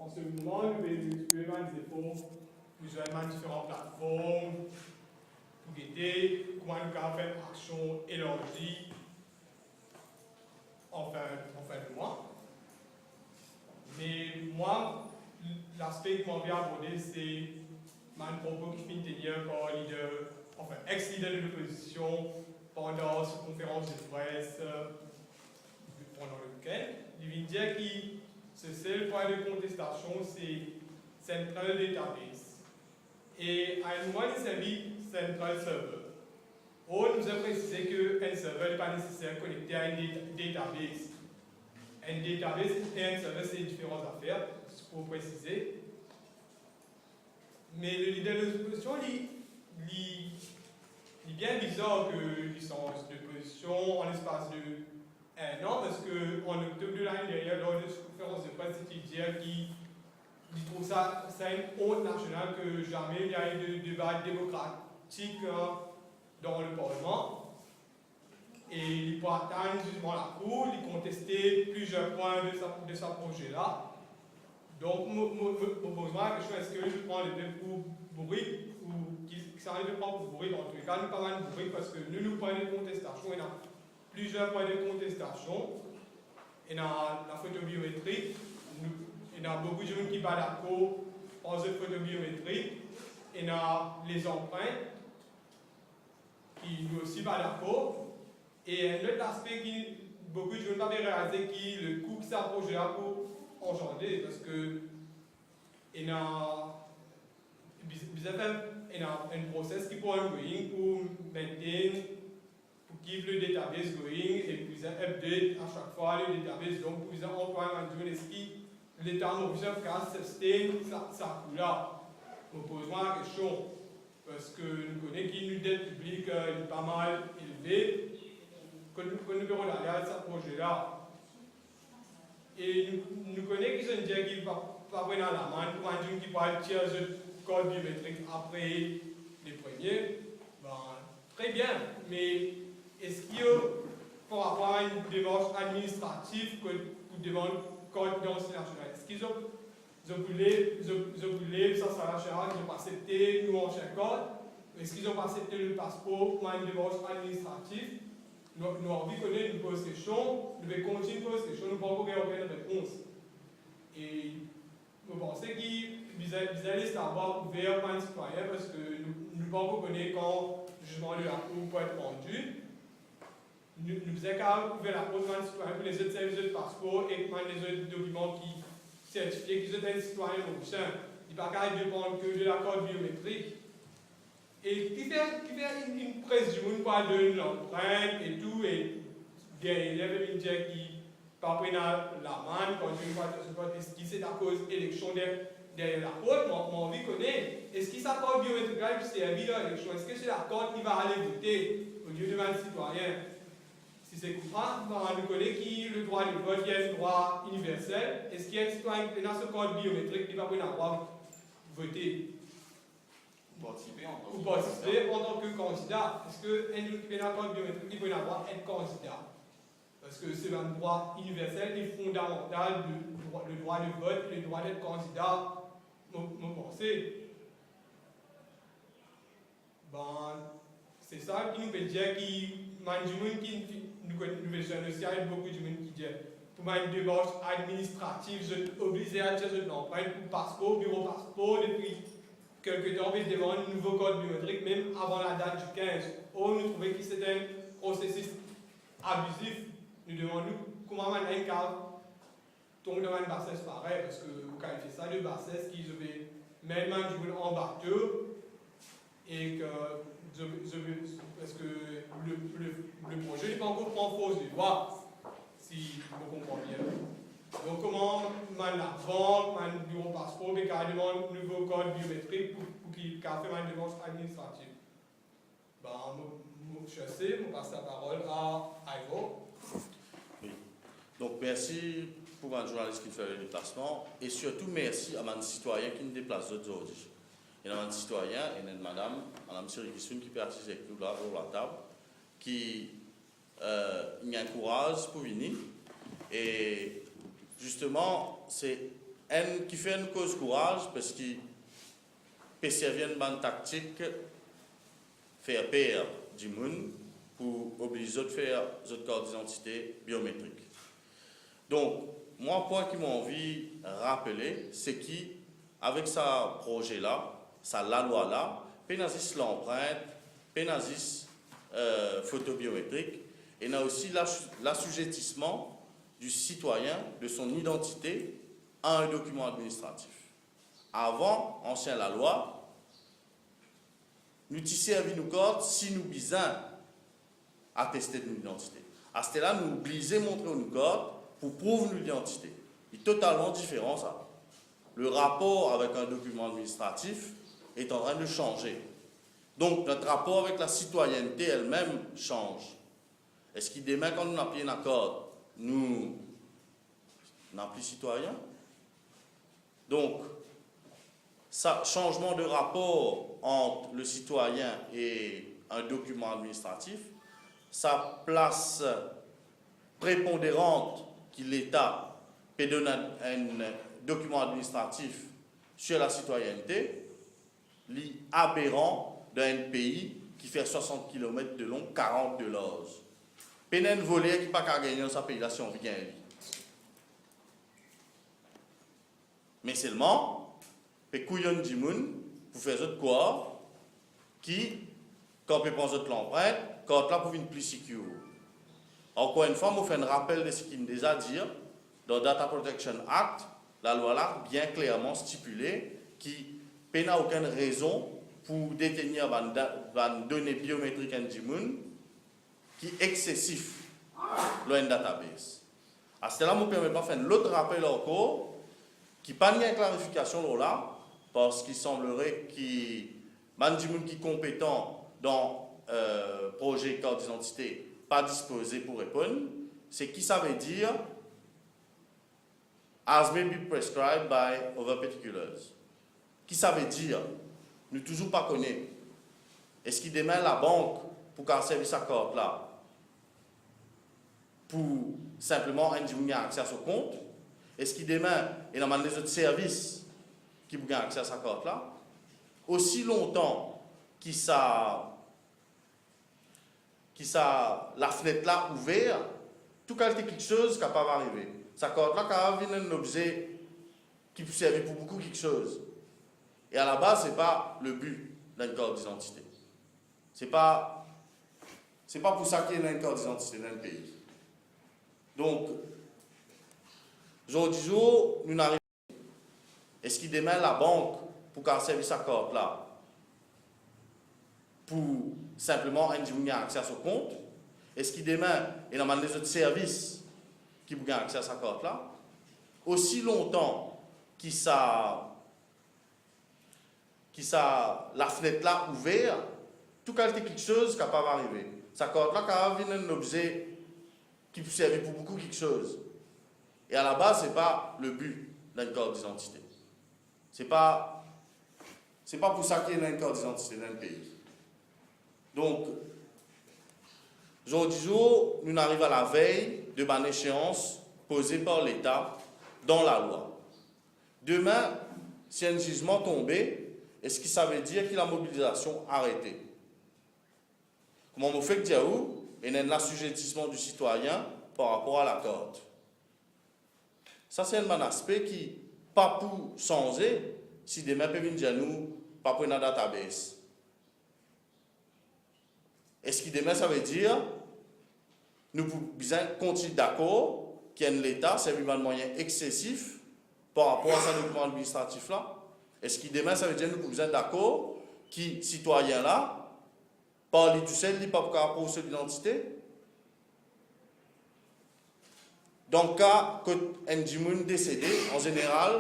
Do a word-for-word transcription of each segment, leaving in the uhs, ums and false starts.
An se moman, nou pe, nou pe fer bann zefor pou zwenn bann diferan platform, pou gete kouma nou kapav fer enn aksion elarzi an fin, an fin de mwa. Me mwa, laspe ki mo anvi aborde, se bann propo ki finn tenir par lider, anfin, ex-lider de lopozision pandan so konferans de pres, euh, pandan le week-end. Li vinn dir ki so sel pwin de kontestasion, se Central Database. E a enn moman, li servi Central Server. Or, nou bizin presize ki enn server, li pa neseser konekte a enn data-, database. Enn database e enn server, se diferan zafer, pou presize. Me le lider de lopozision, li, li, li bien bizar ki li sanz de pozision an lespas de enn an, parski an oktob de lane dernier, lor de so konferans de pres, li ti dir ki li trouv sa, sa enn ont nasional ki zame li ena de deba demokratik, euh, dan le parlman. E li pou atann zizman lakour, li konteste plizier pwin de sa, de sa proze la. Donk, mo, mo, mo, mo poz mwa lakestion, eski li pran lepep pou bourik ou ki, kisannla li pran pou bourik? Antouleka, nou pa bann bourik, parski nou, nou pwin de kontestasion, ena plizier pwin de kontestasion. Ena lafoto biometrik, nou, ena boukou dimoun ki pa dakor ar zot foto biometrik, ena lezanprint, ki nou osi pa dakor. E enn lot laspe ki boukou dimoun pa pe realize ki lekou ki sa proze la pou anzandre, parski ena, biz-, bizin fer, ena enn proses ki pou ongoing pou maintain, pou keep le database going e pou bizin update a sak fwa le database. Donk, pou bizin anplway bann dimoun, eski Leta Moris kapav sustain sa, sa kou la? Mo poz mwa lakestion, parski nou kone ki nou det piblik, euh, li pa mal elve. Kot nou, kot nou pe rod ale ar sa proze la? E nou, nou kone ki zot dir ki pa, pa pou ena lamann pou bann dimoun ki pou al tir zot kart biometrik apre le premie. Bon, tre bien, me eski, euh, par rapor a enn demars administratif ki pou demann kart didantite nasional, eski zot, zot pou lev, zot, zot pou lev sa, sa lacharaz, zot pou aksepte nou ansien kart? Eski zot pou aksepte nou paspor kouma enn demars administratif? Nou, nou anvi kone, nou poz kestion, nou pe kontign poz kestion, nou pankor gagn okenn repons. E mo panse ki bizin, bizin les lavwa ouver pou bann sitwayin, parski nou, nou pankor kone kan zizman de lakour pou et randi. Nou, nou bizin kapav ouver laport bann sitwayin pou lezot servi zot paspor ek bann lezot dokiman ki sertifie ki zot enn sitwayin morisien. Li pa kapav depann ke de lakart biometrik. E kifer, kifer inn, inn pres dimoun pou al donn lanprint e tou, e dernie pe vinn dir ki pa pou ena lamann kan dimoun pou al donn so kart? Eski se akoz eleksion der-, deryer laport? Mo, mo anvi kone, eski sa kart biometrik la, li pou servi dan eleksion? Eski se lakart ki va ale vote olie de bann sitwayin? Si se koumsa, ben, nou kone ki ledrwa de vot, li enn drwa iniversel. Eski enn sitwayin ki pena so kart biometrik, li pa pou ena drwa vote? Ou partisipe antan ki kandida. Eski enn dimoun ki pena kart biometrik, li pou ena drwa et kandida? Parski se bann drwa iniversel e fondamantal, le drwa, ledrwa de vot, ledrwa d'et kandida, mo, mo panse. Ben, se sa ki nou pe dir ki bann dimoun ki, ki nou, nou pe zwenn osi avek boukou dimoun ki dir, pou bann demars administratif, zot oblize al tir zot lanprint pou paspor, biro paspor depi kelke tan pe demann nouvo kart biometrik, mem avan ladat di kinz. Or, nou trouve ki se enn prosesis abizif. Nou demann nou kouma bann la inn kapav tonbe dan bann bases parey, parski ou kalifie sa de bases ki zot pe menn bann dimoun an bato, e ki zot, zot, parski le, le, le proze li pankor pran fors de lwa, si mo konpran bien. Donk, kouma bann labank, bann biro paspor pe kapav demann nouvo kart biometrik pou, pou ki kapav fer bann demars administratif? Ben, mo, mo, mo pas laparol a Ivor. Wi. Donk, mersi pou bann zournalis ki fer ledeplasman e sirtou mersi a bann sitwayin ki deplas zot zordi. Ena bann sitwayin, ena enn madam, madam Sirikisoun ki pe asiz ek nou la, lor latab, ki, euh, inn gagn kouraz pou vini. E zisteman, se Enn ki fer nou koz kouraz, parski pe servi enn bann taktik fer per dimoun pou obliz zot fer zot kart didantite biometrik. Donk, mwa, pwin ki mo anvi rapele, se ki avek sa proze la, sa lalwa la, pena zis lanprint, pena zis, euh, foto biometrik, ena osi l'as-, l'assujettissement du citoyen, de son identité, à un document administratif. Avan, ansien lalwa, nou ti servi nou kart si nou bizin ateste nou lidantite. Aster la, nou oblize montre nou kart pou prouv nou lidantite. Li totalman diferan, sa. Le rapor avek enn dokiman administratif est en train de changer. Donk, nou rapor avek lasitwayennte elmem sanz. Eski demin, kan nou napa enn lakart, nou napa pli sitwayen? Donk, sa sanzman de rapor ant le sitwayen e enn dokiman administratif, sa plas preponderant ki Leta pe donn enn, enn dokiman administratif sir lasitwayennte, li aberan dan enn pei ki fer swasant kilomet de long, karant de larz. Pena enn voler ki pa kav gagn dan sa pei la si anvi gagn li. Me selman, pe kouyonn dimoun pou fer zot krwar ki, kan pe pran zot lanprint, kart la pou vinn pli secure. Ankor enn fwa, mo fer enn rapel de seki inn deza dir, dan Data Protection Act, lalwa la bien klerman stipile ki pena okenn rezon pou detenir bann da-, bann done biometrik enn dimoun ki eksesif lor enn database. Aster la, mo permet mwa fer enn lot rapel ankor, ki pa'nn gagn klarifikasion lor la, parski sanblere ki bann dimoun ki konpetan dan, euh, proze kart didantite pa dispoze pou reponn, se ki savedir "as may be prescribed by other particulars". Ki savedir? Nou touzour pa kone. Eski demin labank pou kav servi sa kart la pou sinpleman enn dimoun gagn akse a so kont? Eski demin ena bann lezot servis ki pou gagn akse a sa kart la? Osi lontan ki sa ki sa lafnet la ouver, tou kalite kiksoz kapav arive. Sa kart la kapav vinn enn lobze ki pou servi pou boukou kiksoz. E alabaz, se pa le bi dan enn kart didantite. Se pa, se pa pou sa ki ena enn kart didantite dan enn pei. Donk, zordi zour, nou ariv Eski demin labank pou kav servi sa kart la pou sinpleman enn dimoun gagn akse a so kont? Eski demin ena bann lezot servis ki pou gagn akse a sa kart la? Osi lontan ki sa, ki sa lafnet la ouver, tou kalite kiksoz kapav arive. Sa kart la kapav vinn enn lobze ki pou servi pou boukou kiksoz. E alabaz, se pa le bi dan enn kart didantite. Se pa, se pa pou sa ki ena enn kart didantite dan enn pei. Donk, zordi zour, nou ariv a lavey de bann eseans poze par Leta dan lalwa. Demin, si enn zizman tonbe, eski savedir ki lamobilizasion arete? Kouma mo fek dir ou, ena enn lasizetisman di sitwayin par rapor a lakart. Sa se enn bann aspe ki pa pou sanze si demin pe vinn dir nou pa pou ena database. Eski demin savedir nou pou bizin kontign dakor ki enn Leta servi bann mwayin eksesif par rapor a sa dokiman administratif la? Eski demin savedir nou pou bizin dakor ki sitwayin la, par li tousel, li pa pou kav prouv so lidantite? Dan ka kot enn dimoun desede, an zeneral,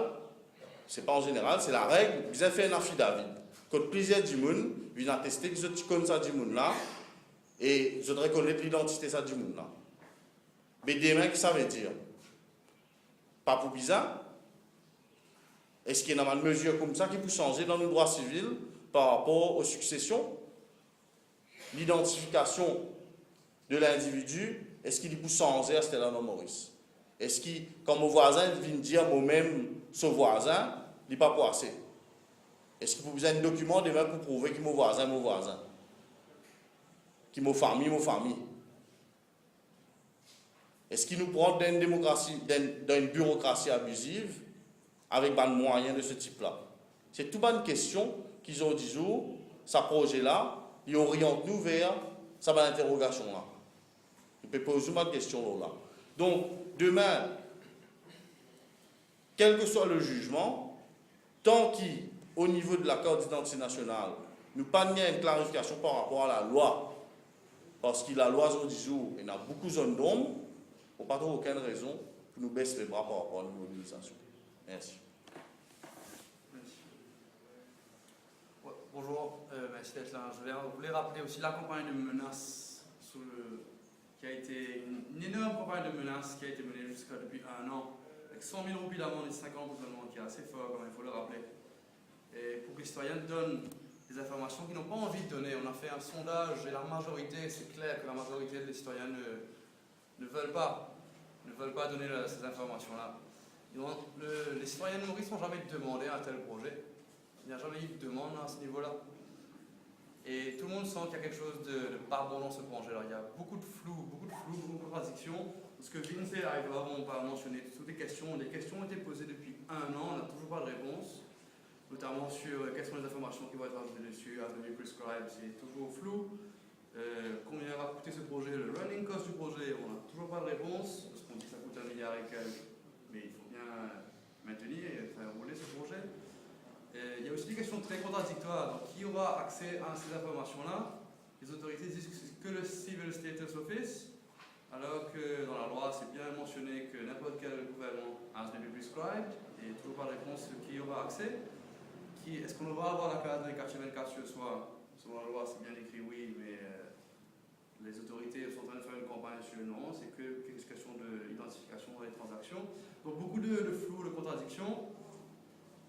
se pa an zeneral, se lareg, bizin fer enn afidavi kot plizier dimoun vinn ateste ki zot ti konn sa dimoun la e zot rekonet lidantite sa dimoun la. Me demin, ki savedir? Pa pou bizin? Eski ena bann mezir koumsa ki pou sanze dan nou drwa sivil par rapor o siksesion? Lidantifikasion de lindividi, eski li pou sanze aster la dan Moris? Eski kan mo vwazin vinn dir mo mem so vwazin, li pa pou ase? Eski pou bizin enn dokiman demin pou prouve ki mo vwazin, mo vwazin? Ki mo fami, mo fami? Eski nou pran dan enn demokrasi, dan, dan enn birokrasi abiziv avek bann mwayin de se tip la? Se tou bann kestion ki zordi zour, sa proze la, li oriant nou ver sa bann interogasion la. Nou pe poz nou bann kestion lor la. Donk, demin, kel ke swa le zizman, tan ki, o nivo de lakart didantite nasional, nou pa gagn enn klarifikasion par rapor a lalwa, parski lalwa zordi zour, ena boukou zonn donb, mo pa trouv okenn rezon pou nou bes lebra par rapor a nou mobilizasion. Mersi. Merci. Ouais, bonjour, euh, merci d'être là. Je voulais, voulais rappeler aussi la campagne de menaces sous le, qui a été une, une énorme campagne de menaces qui a été menée jusqu'à depuis un an, avec cent mille roupies d'amende et cinq ans d'emprisonnement, qui est assez fort quand même, il faut le rappeler. Et pour que les citoyens donnent des informations qu'ils n'ont pas envie de donner. On a fait un sondage et la majorité, c'est clair que la majorité des citoyens ne, ne veulent pas, ne veulent pas donner la- ces informations-là. Ils ont- le- les citoyens de Maurice n'ont jamais demandé un tel projet. Il n'y a jamais eu de demande à ce niveau-là. Et tout le monde sent qu'il y a quelque chose de, de pas bon dans ce projet-là. Il y a beaucoup de flou, beaucoup de flou, beaucoup de contradictions. Ce que Vince et Ivor ont pas mentionné, toutes les questions, les questions ont été posées depuis un an, on n'a toujours pas de réponse, notamment sur euh, quelles sont les informations qui vont être ajoutées dessus, as may be prescribed, c'est toujours flou. Euh, combien va coûter ce projet, le running cost du projet, on n'a toujours pas de réponse, parce qu'on dit que ça coûte un milliard et quelques, mais il faut bien maintenir et faire rouler ce projet. Euh, il y a aussi des questions très contradictoires. Donc, qui aura accès à ces informations-là? Les autorités disent que c'est que le Civil Status Office, alors que dans la loi, c'est bien mentionné que n'importe quel gouvernement, as may be prescribed, et toujours pas de réponse sur qui aura accès. Qui, est-ce qu'on va avoir la case vingt-quatre sur vingt-quatre sur soi? Selon la loi, c'est bien écrit, oui, mais euh, les autorités sont en train de faire une campagne sur le non, c'est que, que une question d'identification dans les transactions. Donc beaucoup de, de flou, de contradictions.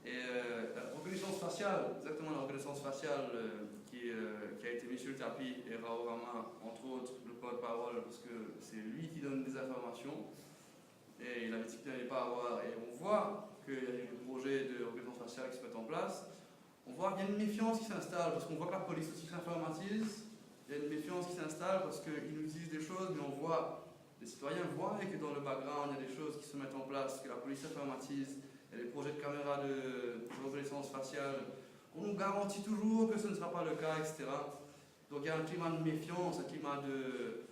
Et euh, la reconnaissance faciale, exactement la reconnaissance faciale euh, qui, euh, qui a été mise sur le tapis, et Raoul Rama, entre autres, le porte-parole, parce que c'est lui qui donne des informations, et il avait dit qu'il n'allait pas avoir, et on voit qu'il y a des projets de reconnaissance faciale qui se mettent en place. On voit qu'il y a une méfiance qui s'installe, parce qu'on voit que la police aussi s'informatise, il y a une méfiance qui s'installe parce qu'ils nous disent des choses, mais on voit, les citoyens voient que dans le background, il y a des choses qui se mettent en place, que la police s'informatise, il y a des projets de caméras de, de reconnaissance faciale. On nous garantit toujours que ce ne sera pas le cas, et cetera. Donc il y a un climat de méfiance, un climat de,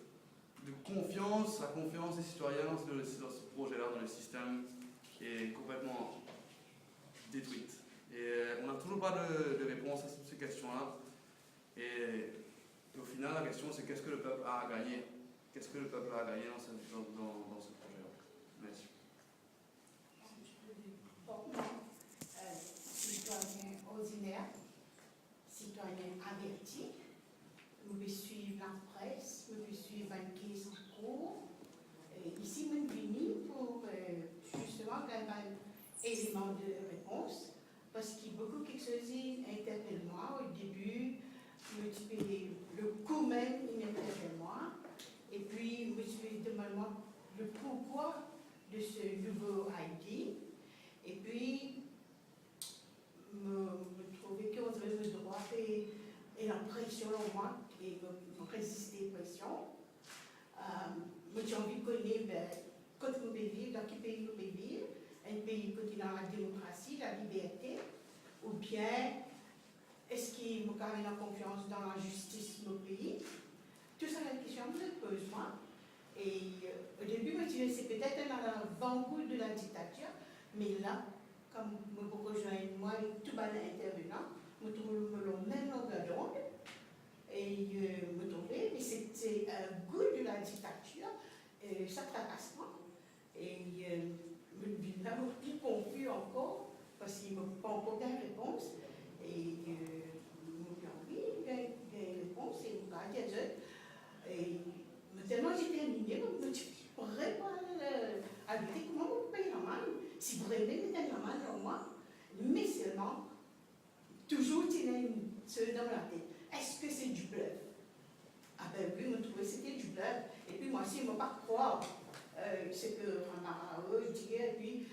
de confiance, la confiance des citoyens dans ce, dans ce projet-là, dans le système, est complètement détruite. Et euh, on n'a toujours pas de, de réponse à toutes ces questions-là. Et au final, la question, c'est qu'est-ce que le peuple a à gagner? Qu'est-ce que le peuple a à gagner dans ce, dans, dans, dans ce projet-là? Merci. Bon, euh, citoyen ordinaire, citoyen averti, mo pe swiv lapres, mo pe swiv bann kes an kour. E isi, mo vini pou, euh, zisteman gagn bann eleman de repons, parski boukou kiksoz inn interpel mwa. O debi, mo ti pe, le kou mem inn interpel mwa. Epi, mo ti pe demann mwa le pourkwa de ce nouveau I D. Epi, mo, mo trouve ki on dirait mo drwa pe ena presion lor mwa e mo, mo reziste presion. Euh, mo ti anvi kone, be, kot mo pe viv, dan ki pei mo pe viv, enn pei kot ena lademokrasi, laliberte, oubien eski mo kapav ena konfians dan lazistis mo pei? Tou sa bann kestion mo pe poz mwa. E, euh, o debi, mo ti dir se petet enn avangou de la diktatir, me la, kan mo pou rezwenn mwa avek tou bann intervenan, mo trouv nou lor mem longeur d'onde. E, euh, mo trouve, me se, se, euh, gou de la diktatir, euh, sa trakas mwa. E, euh, mo vinn la, mo pli konfi ankor, parski mo pa ankor gagn repons. E, euh, mo pe anvi gagn, gagn repons, e mo kapav dir zot, e mo telman determine, mo, mo ti pre pou al, euh, al gete kouma mo pou pey lamann, si vremem met enn lamann lor mwa. Me selman, touzour ti ena enn sel dan mo latet, eski se du bluff? Ah ben oui, mo trouve se ti du bluff. Epi mwa si mo pa krwar euh, ce que Ramara veut dire, et puis